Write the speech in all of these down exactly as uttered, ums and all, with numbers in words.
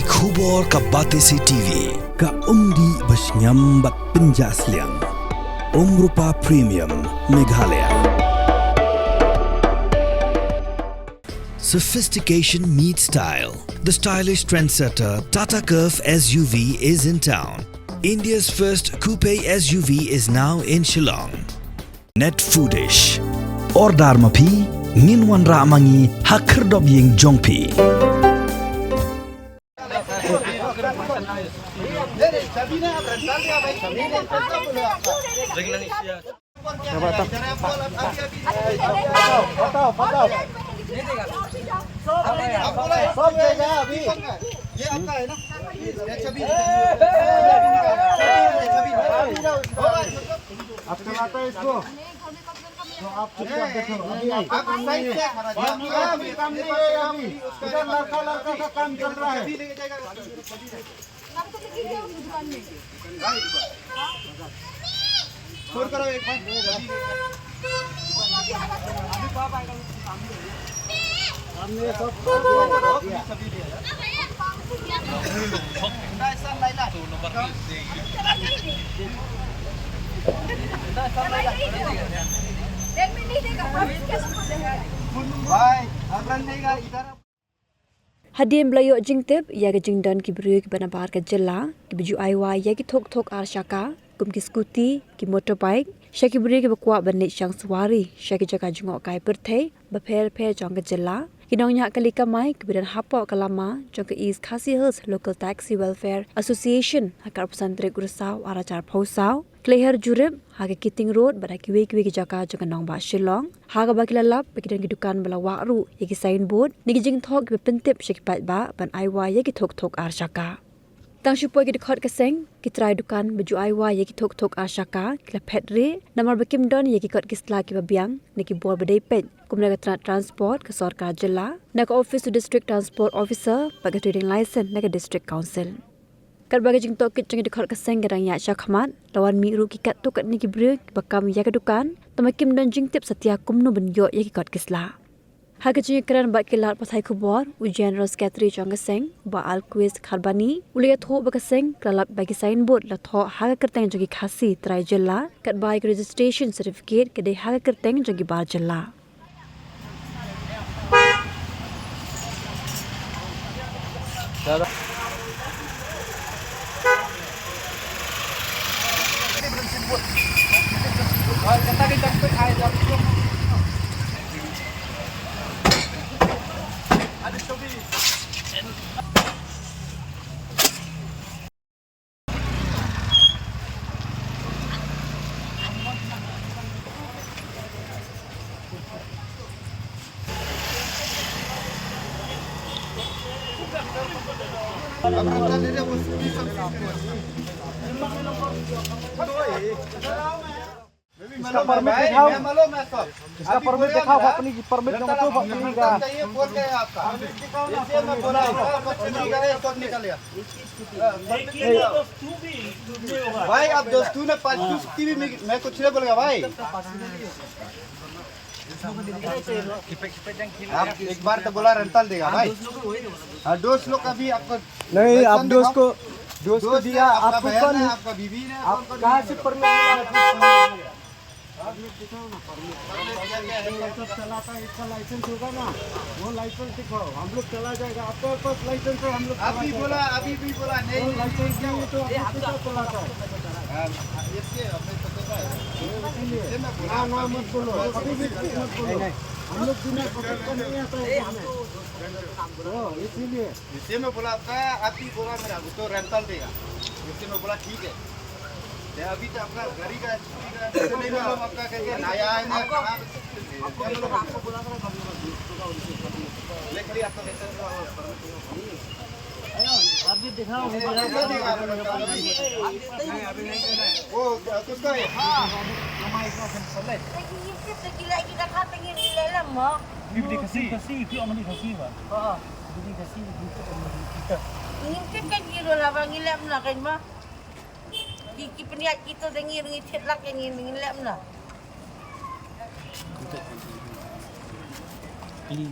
Khubor ka Batesi T V, ka umdih ba shngiam bad pynjah sliang. Umrupa Premium, Meghalaya. Sophistication meets style. The stylish trendsetter Tata Curvv S U V is in town. India's first coupe S U V is now in Shillong. Net Foodish. Order ma phi, ngin wanrah ma ngi ha khyrdop ïing jong phi. आप चलाता है इसको? तो आप चुपचाप बैठो। अभी नहीं। आप साइड से, ये अभी काम नहीं है अभी। इधर लड़का, लड़का का काम चल रहा है। फोन करो एक बार। भाई, अगर नहीं इधर Hadien ba la ïoh jingtip ïa ka jingdon ki briew kiba nabar ka jylla kiba ju ai wai ïa ki thok thok ar shaka kum ki scooty, ki motorbike sha ki briew kiba kwah ban leit shang suwari sha ki jaka jngohkai pyrthei bapher bapher jong ka jylla, ki nongñiah kali kamai kiba don hapoh ka lama jong ka East Khasi Hills Local Taxi Welfare Association ha ka arphew san tarik u Risaw ar hajar arphew saw ki la her jurip ha ka Keating Road bad ha kiwei kiwei ki jaka jong ka nongbah Shillong, ha kaba ki la lap ba ki don ki dukan ba la wah ruh ïa ki signboard ne ki jingthok kiba pyntip sha ki paidbah ban ai wai ïa ki thok thok ar shaka. Tang shu poi ki dkhot ka seng, ki trai dukan ba ju ai wai ïa ki thok thok ar shaka ki la phet rieh namar ba kim don ïa ki kot ki sla kiba biang ne ki bor ba dei peit kum na ka tnat transport ka sorkar jylla, na ka ophis u District Transport Officer bad ka trading license na ka District Council. Katba ka jingtohkit jong ki dkhot ka seng ka dang ïaid shakhmat, la wan mih ruh ki katto katne ki briew kiba kam ïa ka dukan, tangba kim don jingtip satia kumno ban ïoh ïa ki kot ki sla. Ha ka jingïakren bad ki lad pathai khubor, u General Secretary jong ka seng, u Bah Alquist Kharbani, u la ïathuh ba ka seng ka la lap ba ki signboard la thoh ha ka kyrteng jong ki Khasi trai jylla, katba ïa ka registration certificate ka dei ha ka kyrteng jong ki bar jylla. इसका परमिट दिखाओ। इसका परमिट दिखाओ, अपनी परमिट तुम तो अपनी का। भाई, आप दोस्तों ने पाँच सौ की भी मैं, मैं कुछ नहीं बोलूंगा भाई। आप एक बार तो बोला रेंटल देगा भाई। हाँ, दोस्त लोग का भी आपको नहीं, आप दोस्त को, दोस्त को दिया, आपको कौन है? आपका बीवी ने आप कहाँ से परमिट मिला? आप लोग दिखाओ ना, परमिट। परमिट क्या क्या है? ये सब चलाता है, इसका लाइसेंस होगा ना, वो लाइसेंस दिखाओ, हम लोग चला जाएगा। आपके पास लाइसेंस है, हम लोग चला जाएगा। अभी बोला, अभी भी बोला, नहीं, वो लाइसेंस नहीं है तो आप लोग कैसे चलाता है? हाँ, इसके अपने पते का है। इसीलिए। इससे मैं बोला, ना, ना, मत बोलो, कभी भी मत बोलो। हम लोग बिना पते का नहीं आता है इसमें। ओ, इसीलिए। इसे मैं बोला था, आप ही बोला मेरा, वो तो रेंटल देगा। इसे मैं बोला, ठीक है। ये अभी तो आपका गाड़ी का, स्कूटी का, तो नहीं मालूम आपका कैसे नया है ना, खराब है। आपको, आपको बोला था ना, आपको बोला था ना, आपको बोला था ना। ले, खड़ी आपका लाइसेंस का और परमिट का। परमिट दिखाओ, मुझे। वो, किसका है? हाँ, हाँ, हमारे पास है। Lagi ngintip, lagi, lagi, lagi lem mo. Bidi kasi. Kasi, ki ong bidi kasi ba? Oo. Bidi kasi, bidi kasi. Ngintip kan ki ruh lah ba ngi lem lah kan mo. Ki, ki pynïaid kita dang ngi, ngi thit lah kan ngi, ngi lem lah. Ini.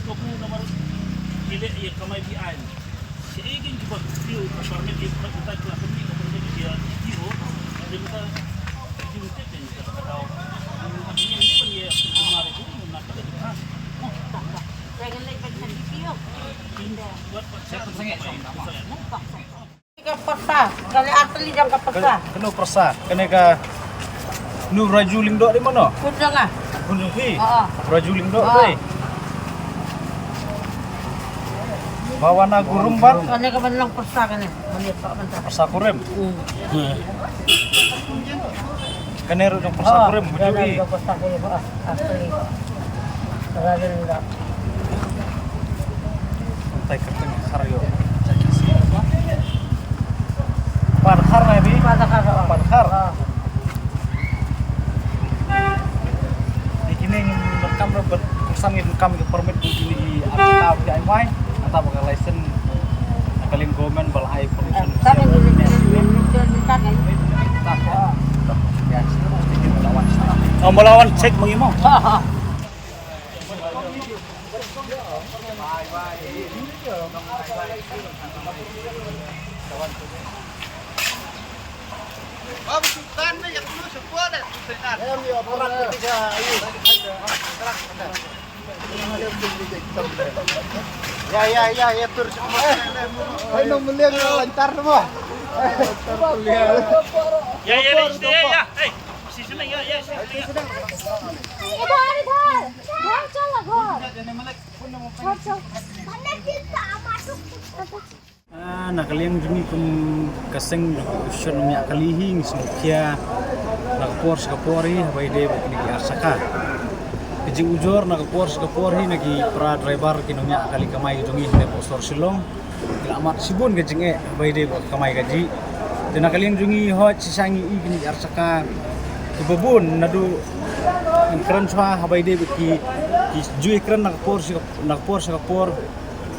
Ki leh ïa ka kamai B I. Ki ei ki ba ki permit ki ba kita ki la permit ka permit ki ïa ki o. Jadi kita ki mesti kita ka tahu. Ini ini pun ïa ki kemar itu nak kita. Jangan lagi baca video. Buat pacar. Ka pyrsa, ka leh artylli jong ka pyrsa. Kano pyrsa? Kane ka nu Raju Lyngdoh dei mano? Khun jong nga. Khun jong phi? Oo. Raju Lyngdoh dei. Bawana Gurum ban? Kane ka ban long pyrsa kane. Kane ka ban long pyrsa. Pyrsa kurim. Hmm. Kane ruh jong pyrsa kurim, ka jong pyrsa kurim. Asli. Ka la leh dah. Utai kyrteng Khar ïoh. Pan Khar na bi? Pan Khar, oh. Pan Khar. Oh. Di kine ngin donkam ruh bad kongsan ngin donkam ïa ka permit di kine ki artylli ki ai mai. Nangta ba ka license na ka liang government ba la ai permission. Ong ba la wan check ma ngi mo. Ya, ya, ya, ya, tur. Ay, nang meliang lantar mo. Ya, ya, ya, ya, ya. Hey, si sini ya, ya, si sini. Idhar, idhar. Ghar chala, ghar. Ghar chala. Ah, na ka liang jong ngi kum ka seng opposition ym ïa kali hi ngi sngewkhia na ka por sha ka por hi haba ïadei bad kine ki ar saka. Ka jingujor na ka por sha ka por hi na ki para driver ki nongñiah kali kamai jong ngi hangne hapoh sor Shillong. Ki la mad shibun ka jingeh haba ïadei bad ka kamai kajih. Te na ka liang jong ngi hooid shisha ngi i kine ki ar saka kiba bun naduh ngi kren shuwa haba ïadei bad ki, ki ju ïakren na ka por sha ka, na ka por sha ka por.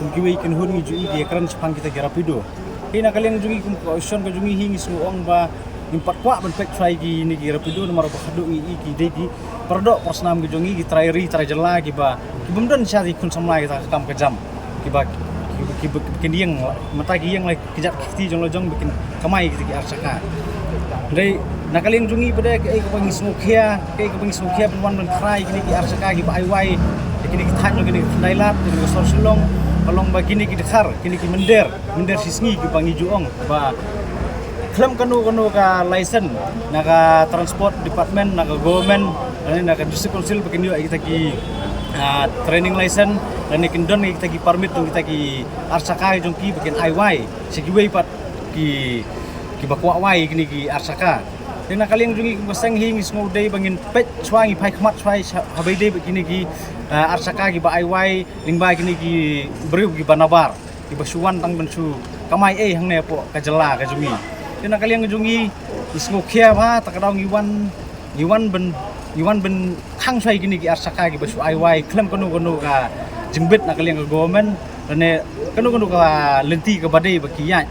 Kum kiwei ki kynhun ngi ju i ki ïakren shaphang kita ki Rapido. Hi na ka liang jong ngi kum ka opposition ka jong ngi hi ngi sngew ong ba ngim pat kwah ban peit shuwa ïa kine ki Rapido namar ba haduh ngi i ki dei ki paradoh parasnam ki jong ngi, ki trai ri trai jylla kiba, ki bym don shisha ki khun samla kita ka kam ka jam. Kiba, kiba, kiba, kiba kin ïeng, mynta ki ïeng la ki jait ki kti jong la jong ba kin kamai kita ki ar saka. Dei na ka liang jong ngi pat de kaei kaba ngi sngewkhia, kaei kaba ngi sngewkhia ban wan ban khrai kine ki ar saka kiba ai wai ïa kine ki thaiñ jong kine ki khyndai lad jong ka sor Shillong, ka long ba kine ki dkhar, kine ki mynder, mynder shisngi kiba ngi ju ong ba khlem kano kano ka license na ka transport department, na ka government lane na ka district council ba kin ïoh ïa kita ki, ah, training license lane kin don ïa kita ki permit jong kita ki ar saka jong ki ba kin ai wai sha kiwei pat ki, kiba kwah wai kine ki ar saka. Te na ka liang jong ngi kum ka seng hi ngi sngew dei ba ngin peit shuwa, ngi phai khmat shuwa haba ïadei bad kine ki, ah, ar saka kiba ai wai lyngba kine ki briew kiba nabar kiba shu wan tang ban shu kamai ei hangne hapoh ka jylla ka jong ngi. Te na ka liang ka jong ngi ngi sngewkhia ba ta ka daw ngi wan, ngi wan ban, ngi wan ban khang shuwa ïa kine ki ar saka kiba shu ai wai khlem kano kano ka jingbit na ka liang ka government lane kano kano ka lynti kaba dei ba ki ïaid.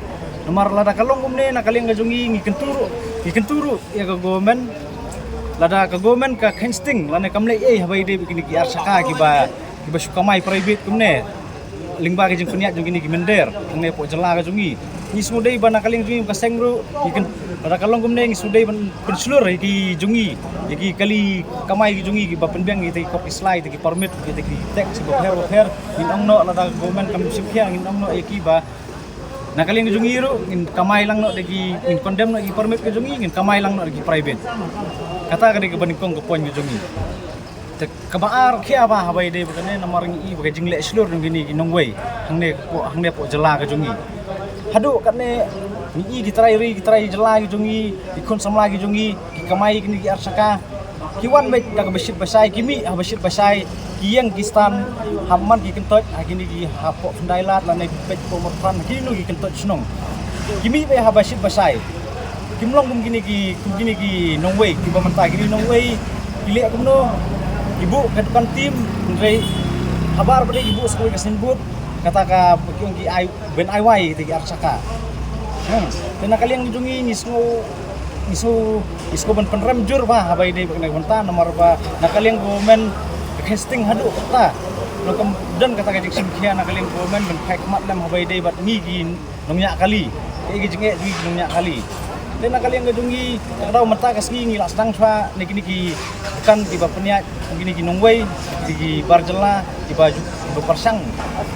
Namar lada ka long kumne na ka liang ka jong ngi ngi kyntu ruh, ngi kyntu ruh ïa ka government. Lada ka government ka kheiñ sting lane kam leh ei haba ïadei bad kine ki ar saka kiba, kiba shu kamai private kumne lyngba ka jingpynïaid jong kine ki mynder hangne hapoh jylla ka jong ngi. Ngi sngew dei ba na ka liang jong ngi ka seng ruh ngi kyn-, lada ka long kumne ngi sngew dei ban pynshlur ïa ki jong ngi, ïa ki kali kamai ki jong ngi kiba pynbiang ïa kita ki kor ki sla, ïa kita ki permit, ïa kita ki tax kiba pher ba pher. Ngin ong noh lada ka government kam sngewkhia ngin ong noh ïa ki ba na ka liang jong ngi ruh ngin kamai lang noh da ki, ngin condemn noh ïa ki permit ka jong ngi, ngin kamai lang noh da ki private. Kata ka dei kaba nyngkong ka point ka jong ngi. Te kaba ar khia ba haba ïadei bad kane namar ngi i ba ka jingleh shlur jong kine ki nongwei hangne hapoh, hangne hapoh jylla ka jong ngi. Haduh katne ngi i ki trai ri ki trai jylla ki jong ngi, ki khun samla ki jong ngi, ki kamai kine ki ar saka. Ki wan beit da kaba shit ba shai, ki mih haba shit ba shai, ki ïeng ki stand ha man ki kyntoit ha kine ki hapoh Khyndai Lad lane beit hapoh Mawryngkneng, ha kino kino ki kyntoit shnong. Ki mih beit haba shit ba shai. Kim long kum kine ki, kum kine ki nongwei kiba mynta, kine ki nongwei ki leh kumno, ki buh ka dukan tim, hynrei habar ba dei ki buh sa kawei ka signboard, kata kaba ki ong ki ai, ban ai wai kita ki ar saka. Hmm. Te na ka liang jong ngi ngi sngew, ngi sngew, ngi sngew ban pynrem jur ba haba ïadei bad kane ka bynta namar ba na ka liang government ka kheiñ sting haduh katta. Kam don kata ka jingshim khia na ka liang government ban phai khmat lem ha ba ïadei bad ngi ki nongñiah kali. Ki jingeh jong ngi ki nongñiah kali. Te na ka liang ka jong ngi, ka daw mynta ka sngi ngi la sdang shuwa ne kine ki dukan kiba pynïaid, kine ki nongwei, kine ki bar jylla, kiba ju, kiba pyrshang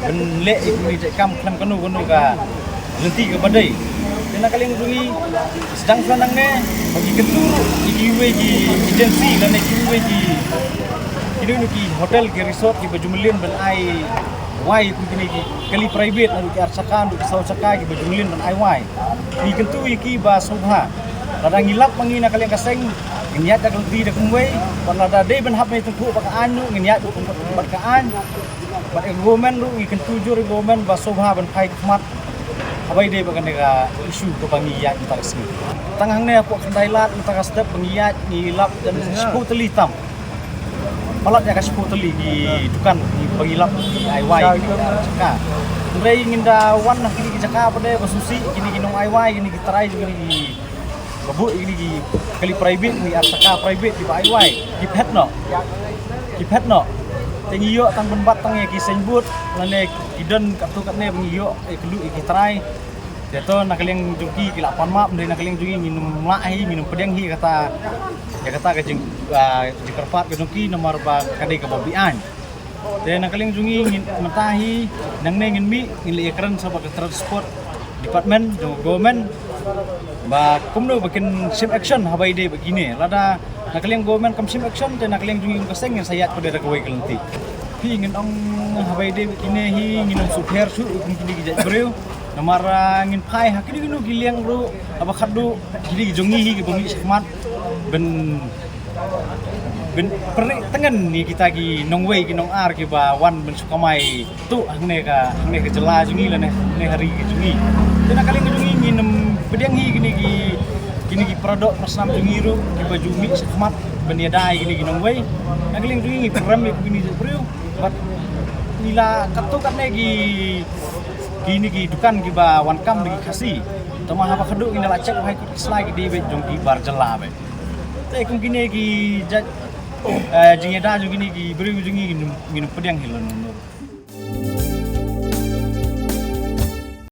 ban leh ïa kine ki jait kam khlem kano kano ka lynti kaba dei. Te na ka liang jong ngi sdang shuwa nangne ba ngi kyntu ruh ïa kiwei ki agency lane kiwei ki, kino kino ki hotel ki resort kiba ju mlien ban ai wai ïa kine ki kali private, naduh ki ar chaka, naduh ki saw chaka kiba ju mlien ban ai wai. Ngi kyntu ïa ki ba sngewbha, lada ngi lap ma ngi na ka liang ka seng, ngin ïaid da ka lynti da kumwei. Bad lada dei ban hap ban ïatyngkhuh bad ka aiñ ruh, ngin ïaid bad ka aiñ. Bad ïa ka government ruh ngi kyntu jur ïa ka government ba sngewbha ban phai khmat ha ba ïadei bad kane ka issue kaba ngi ïaid mynta ka sngi. Tang hangne hapoh Khyndailad mynta ka step ba ngi ïaid ngi lap da shiphew tylli tam. Palat ïa ka shiphew tylli ki dukan kiba ngi lap ki ai wai, ki ar chaka. Hynrei ngin da wan na kine ki jaka pat de ba sngewsih, kine ki nong ai wai, kine ki trai, kine ki ba buh ïa kine ki kali private, kine ki ar chaka private kiba ai wai, ki phet noh. Ki phet noh. Te ngi ïoh tang pynbat tang ïa ki signboard lane ki don katto katne ba ngi ïoh ïa ki luh ïa ki trai. Te to na ka liang jong ki ki la pan map, hynrei na ka liang jong ngi ngin ym lah hi, ngin ym pdiang hi kata, ïa kata ka jing, ah, jingkyrpad ka jong ki namar ba ka dei kaba beaiñ. Te na ka liang jong ngi ngin mynta hi, nangne ngin mih, ngin leit ïakren sa bad ka transport department jong government ba kumno ba kin shim action ha ba ïadei bad kine. Lada na ka liang government kam shim action, te na ka liang jong ngi kum ka seng ngin sa ïaid pat de da kawei ka lynti. Phi, ngin ong ha ba ïadei bad kine hi ngin ym sngewpher shuh kum kine ki jait briew. Namar, ah, ngin phai ha kino kino ki liang ruh, haba khatduh kine ki jong ngi hi kiba mih shakhmat ban, ban pynrih tyngen ïa kita ki nongwei ki nongar kiba wan ban shu kamai tuh hangne ka, hangne ka jylla jong ngi lane hangne ha ri ka jong ngi. Te na ka liang ka jong ngi ngin ym pdiang hi kine ki, kine ki para doh para snam jong ngi ruh kiba ju mih shakhmat ban ïada ïa kine ki nongwei. Na ka liang jong ngi ngi pynrem ïa kine ki briew bad ngi la katto katne ki, kine ki dukan kiba wan kam da ki Khasi. Tangba haba khatduh ngi la check bha ki slai ki dei beit jong ki bar jylla beit. Te kum kine ki jait, eh, jingïada jong kine ki briew jong ngi ngin ym, ngin ym pdiang hi lano lano.